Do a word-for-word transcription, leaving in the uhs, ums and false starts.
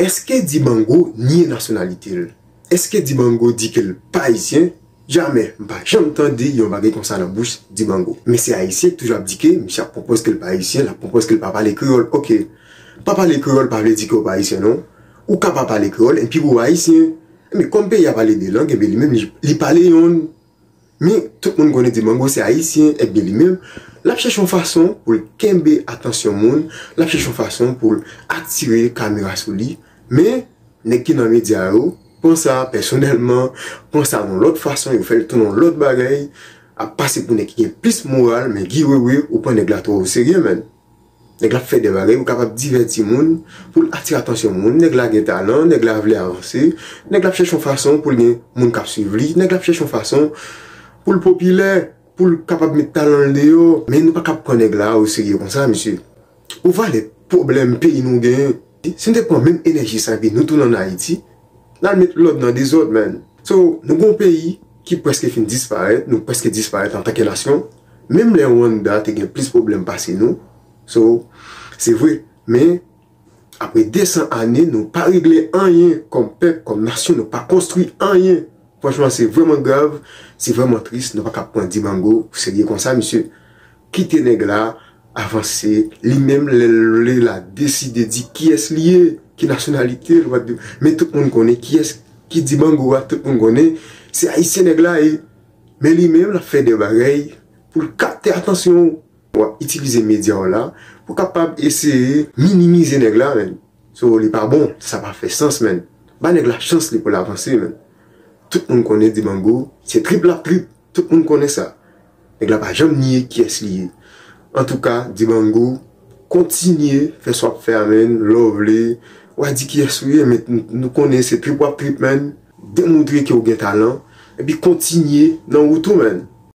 Èske Dibango nye nasyonalite l? Èske Dibango di ke l pa ayisyen? Jamè, m pa janm tande yon bagay konsa nan bouch Dibango. Men se ayisyen ki toujou ap di ke misye ap pran pòz ke l pa ayisyen, l ap pran pòz ke l pa pale kreyòl. Oke, pa pale kreyòl pa vle di ke w pa ayisyen non. Ou ka pa pale kreyòl enpi ou ayisyen. Men kòm peyi a pale de lang, enben li menm li, li pale yonn. Men tout moun konnen Dibango se ayisyen, enben li menm, l ap chèche yon fason pou l kenbe atansyon moun, l ap chèche yon fason pou l atire kamera sou li. Men nèg ki nan medya yo pran sa pèsonèlman, pran sa yon lòt fason, yo fè l tounen yon lòt bagay, ap pase pou nèg ki gen plis moral, men Guy Wewe, ou pran nèg la twò oserye, menn. Nèg la ap fè de bagay pou kapab divèti moun, pou l atire atansyon moun. Nèg la gen talan, nèg la vle avanse, nèg la ap chèche yon fason pou l gen moun k ap swiv li, nèg la ap chèche yon fason pou l popilè, pou l kapab met talan l deyò. Men nou pa ka ap pran nèg la oserye konsa, mesye. Ou valè pwoblèm peyi nou genyen. Si n te pran menm enèji sa epi nou tounen ann Ayiti, n al met lòd nan dezòd, menn. So, nou gen yon peyi ki prèske fin disparèt, nou prèske disparèt antanke nasyon. Menm lè Rwanda te gen plis pwoblèm pase nou. So, se vre. Men, apre de san ane, nou pa regle anyen kòm pèp, kòm nasyon, nou pa konstwi anyen. Franchman, se vrèman grav, se vrèman tris, nou pa ka ap pran Dibango oserye konsa, mesye. Kite nèg la avanse, li menm lè l vle l a deside di kiyès li ye, ki nasyonalite l, w ap di, men tout moun konnen kiyès ki Dibango a, tout moun konnen se ayisyen nèg la ye. Men li menm l ap fè de bagay pou l kapte atansyon w. W ap itilize medya w la pou kapab eseye minimize nèg la, menn. So, li pa bon, sa pa fè sans, menn. Ba nèg la chans li pou l avanse, menn. Tout moun konnen Dibango se trip l ap trip. Tout moun konnen sa. Nèg la pa janm nye kiyès li ye. Antouka, Dibango, kontinye fè sa w ap fè a, menn, lè w vle. W a di kiyès ou ye, men n-, nou konnen se trip w ap trip, menn. Demontre ke w gen talan. Epi kontinye nan wout ou, menn.